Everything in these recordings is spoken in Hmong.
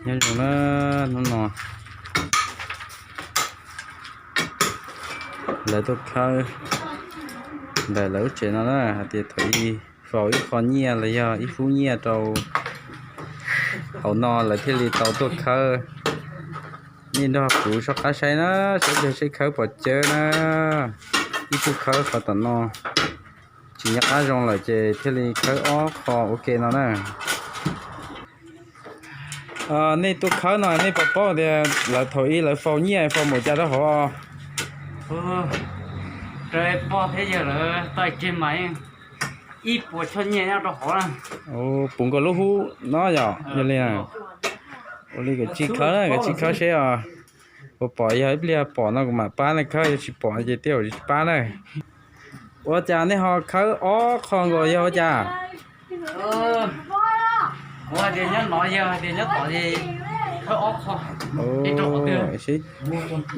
Nyob zoo na, hnub no lawv tuaj khawb ntawm lawv lub tsev no na, hais tias thaum ub faus ib qho nyiaj los yog ib fub nyiaj rau hauv no lawv thiaj li tau tuaj khawb. Nej nrog kuv soj qab saib na, saib cov seb khawb pom cawv na. Ib tug khawb qhov tom no tsis nco qab zoo lawm ces thiaj li khawb ob qho ua ke no na. Nej tuaj khawb no nej puas paub tias lawv thaum ub lawv faus nyiaj faus npaum cas rau hauv? Rau pog thiab yawg lawv tau tseg mas ib puas choj nyiaj nyob rau hauv na. Puv nkaus lub hub no yom, yog li. Ua li kawm tsij khawb na, kawm tsij khawb seb os. Puas pom, yog ib pliag pom no kuv mam pab nej khawb, yog tsis pom ces tej zaum tsis pab na. Ua cas nej ho khawb ob qho nkaus yog ua cas? Kuv hais tias nyob no, yog hais tias nyob tom ces khawb ob qho.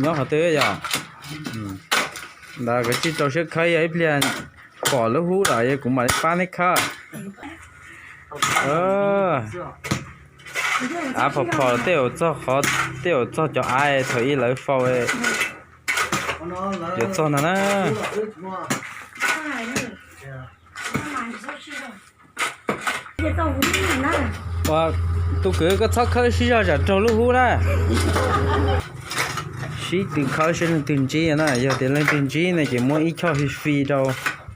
Nyob qhov twg yom? Ntawd kawm tsij rau siab khawb, yog ib pliag pom lub hub lawm kuv mam li pab nej khawb. Av phom phom tej zaum txog qhov, tej zaum txog cov av thaum ub lawv faus yuav txog no na. Ua, tus kwv koj txhob khawb sib zog tsam raug lub hub na. Sib tw khawb seb leej twg ntsib na, yog tias leej twg ntsib no ces muab ib choj fi fi rau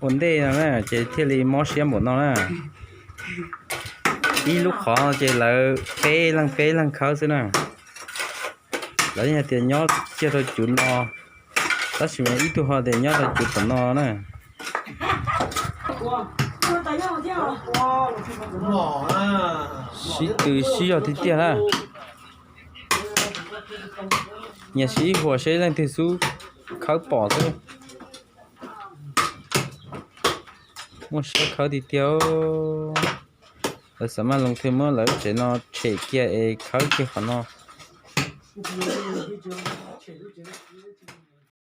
ua ntej no na, ces thiaj li mob siab npaum no na. Ib lub qhov ces lawv peb leeg peb leeg khawb xwb na. Lawv yeej hais tias nyob kiag rau cuv no, tab sis mas ib tug ho tias nyob rau cuv tom no na. Sib tw sib zog tiag tiag na. Nyias sib huas seb leej twg xub khawb pom xwb. Muaj siab khawb tiag tiag. Lawv xav maj loo thiaj muab lawv tsev no tshem kiag es khawb kiag qhov no.